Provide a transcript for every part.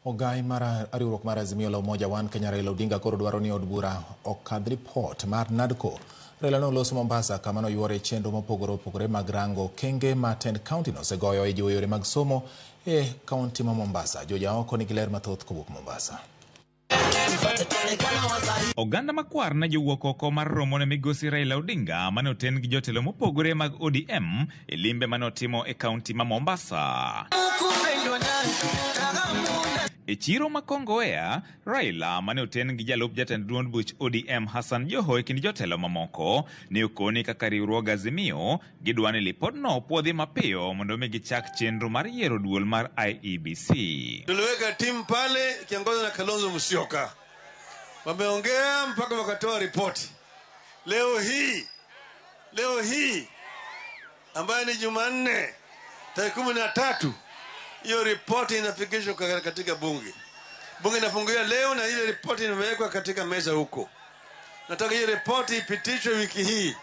Ogai mar riwruok mar Azimio la Umoja One Kenya Raila Odinga koro dwaro ni od bura okadh ripot mar NADCO. Raila noloso Mombasa kama noyuore chenro mopogore opogore mag rango okenge ma tend kaunti no osegoyo e jiwo yore mag somo e kaunti ma Mombasa. Joja oko nigi ler mathoth kowuok Mombasa. Oganda makwar ne jowuok oko mar romo ne migosi Raila Odinga mane oten gi jotelo mopogore mag ODM e limbe mane otimo e kaunti ma Mombasa. E chiro ma Kongowea, Raila mane oten gi jalup jatend duond buch ODM Hassan Joho e kind jotelo mamoko ne okoni kaka riwruog Azimio gidwa ni lipodno opuodhi mapiyo mondo mi gichak chenro mar yiero duol mar IEBC. Tuliweka timu pale ikiongozwa na Kalonzo Musyoka, wameongea mpaka wakatoa ripoti. Leo hii ambayo ni Jumanne tarehe 13, hiyo ripoti inafikishwa katika bunge. Bunge inafunguliwa leo na ile ripoti imewekwa katika meza huko. Nataka hiyo ripoti ipitishwe wiki hii,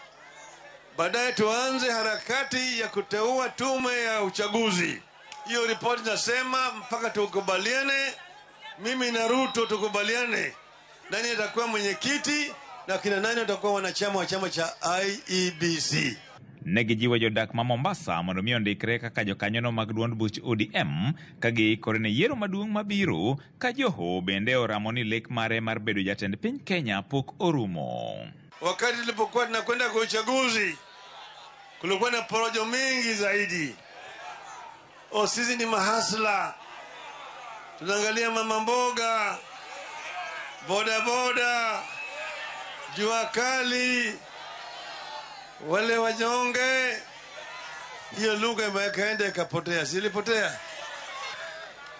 baadaye tuanze harakati ya kuteua tume ya uchaguzi. Hiyo ripoti nasema mpaka tukubaliane, mimi na Ruto tukubaliane nani atakuwa mwenyekiti na kina nani watakuwa wanachama wa chama cha IEBC. Ne gijiwo jodak ma Mombasa mondo mi ondikre kaka jokanyono mag duond buch ODM ka giikore ne yiero maduong' mabiro ka Joho bende oramo ni lek mare mar bedo jatend piny Kenya pok orumo. Wakati tulipokuwa tunakwenda kwa uchaguzi, kulikuwa na porojo mingi zaidi. O, sisi ni mahasla, tunaangalia mama mboga, bodaboda, jua kali, wale wanyonge. Hiyo lugha imekaenda ikapotea, si ilipotea?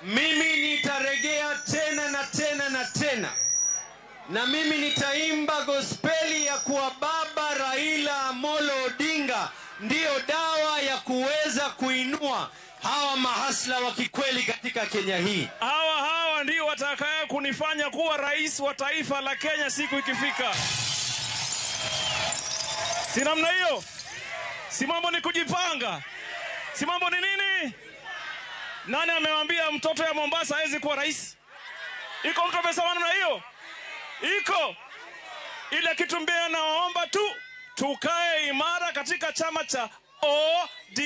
Mimi nitaregea tena na tena na tena, na mimi nitaimba gospeli ya kuwa Baba Raila Amolo Odinga ndiyo dawa ya kuweza kuinua hawa mahasla wa kikweli katika Kenya hii. Hawa hawa ndio watakayo kunifanya kuwa rais wa taifa la Kenya siku ikifika. Si namna hiyo? Si mambo ni kujipanga? Si mambo ni nini? Nani amewambia mtoto ya Mombasa hawezi kuwa rais? Iko mtu amesema namna hiyo? Iko ile kitu mbaya. Nawaomba tu tukae imara katika chama cha OD.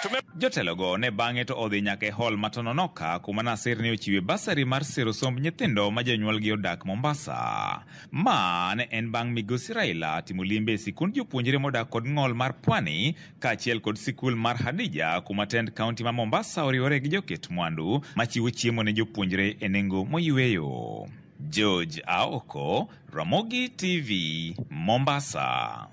Tume Jotelogo ne bang'e to odhi nyaka e hall ma Tononoka kuma Nasir ne ochiwe basari mar siro somb nyithindo ma jonyuolgi odak Mombasa. Ma ne en bang' migosi Raila timo limbe e sikund jopuonjre modak kod ng'ol mar Pwani kaachiel kod sikul mar Hadija kuma tend kaunti ma Mombasa oriwore gi joket mwandu machiwo chiemo ne jopuonjre e nengo moyweyo. George Aoko, Ramogi TV, Mombasa.